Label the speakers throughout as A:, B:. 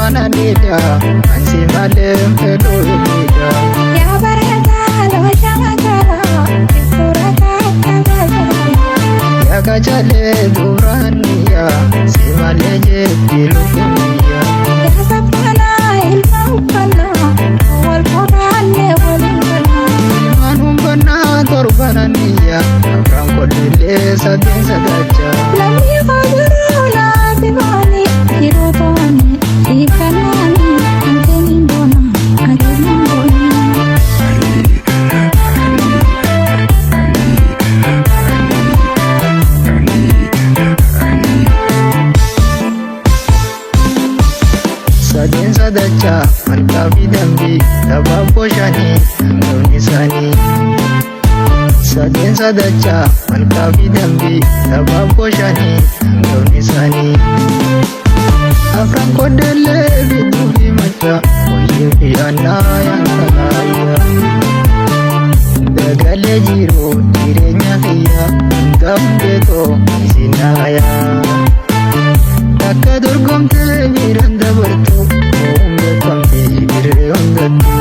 A: Daa'imman anidha ansi malee fedhu hidha.
B: Yaa bareedaa loosha magaalaa suuraa akka baasaan.
A: Yaa kachalee duraaniya si malee jeetti lukkumiya.
B: Yaa sabbanaa ilma uffannaa wal qoraanne waliin gannaa.
A: Ilmaan humbannaa torbananiya afran kolleellee sadeen sadacha.
B: Lammii qodiruu naaf baani yeroo to'anne hiikkanaani hanqinni boona adeeman boona.
A: Sadeen sadacha malkaa fi dambii tabaaboo shanii hangafni isaanii. Sadeen sadacha malkaa fi dambii tabaaboo shanii hangafni isaanii. Afran koddeellee bituu fi macha hoyyee fi annaa yankalaayya. Dagalee jiruu jireenya kiyya hunda hundeetoo isin haayaa. Takka dorgomtee miiraan dabartu moo'uun beekamte dirree hundattu.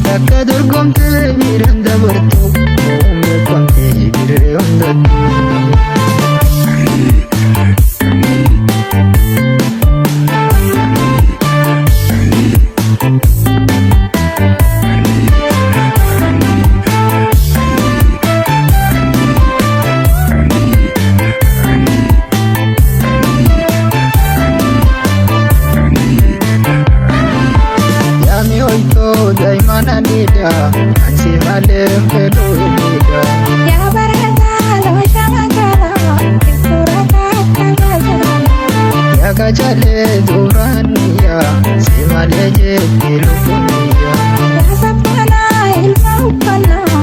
A: Takka dorgomtee miiraan dabartu moo'uun beekamte dirree hundattu. Yaami hoytoo daa'imman anidha ansi malee fedhu hidha.
B: Yaa bareedaa loosha magaalaa suuraa akka baasaan.
A: Yaa kachalee duraaniya si malee jeetti lukkumiya.
B: Yaa sabbanaa ilma uffannaa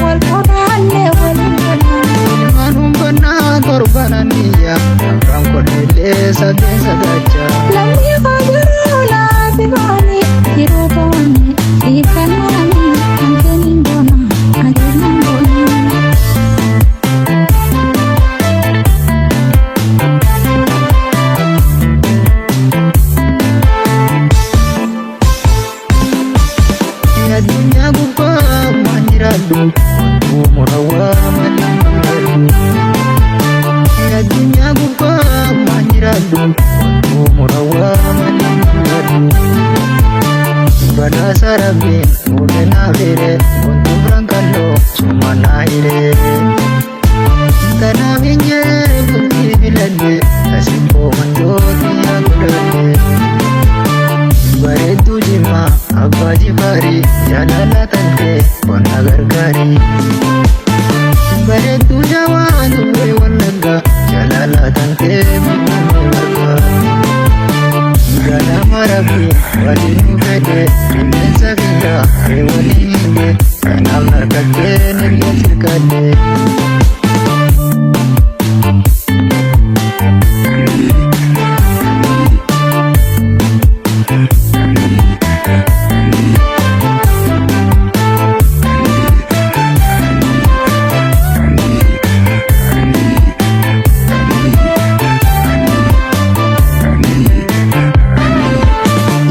B: wal qoraanne waliin gannaa.
A: Ilmaan humbannaa torbananiya afran kolleellee sadeen sadacha.
B: Lammii qodiruu naaf baani yeroo to'anne hiikkanaani hanqinni boona adeeman boona.
A: Addunyaa gubbaa maan jiraadhu umurawaa malee jiraadhu. Addunyaa gubbaa maan jiraadhu umurawaa malee jiraadhu. Badhaasa rabbiin fuudhee naaf hiree gontuu biraan kalloo suma naa hiree. Kanaaf hin jee bultii filadhe asibboo wantooti yaa godhadhe. Bareedduu jimmaa abbaa jifaarii jaalala tantee qonna gargaarii. Bareedduu jawaa dubree wallaggaa jaalala tantee mamamee bargaa. Ganama rabbii waliin nu fedhe rifeensa kiyyaa ree waliin hidhe kanaaf harkattee nillee sirkadhe.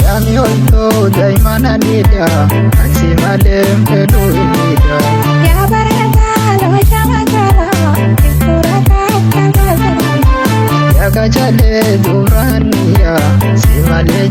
A: Yaami hoytoo daa'imman anidha ansi malee fedhu hidha.
B: Yaa bareedaa loosha magaalaa suuraa akka baasaan.
A: Yaa kachalee duraaniya si malee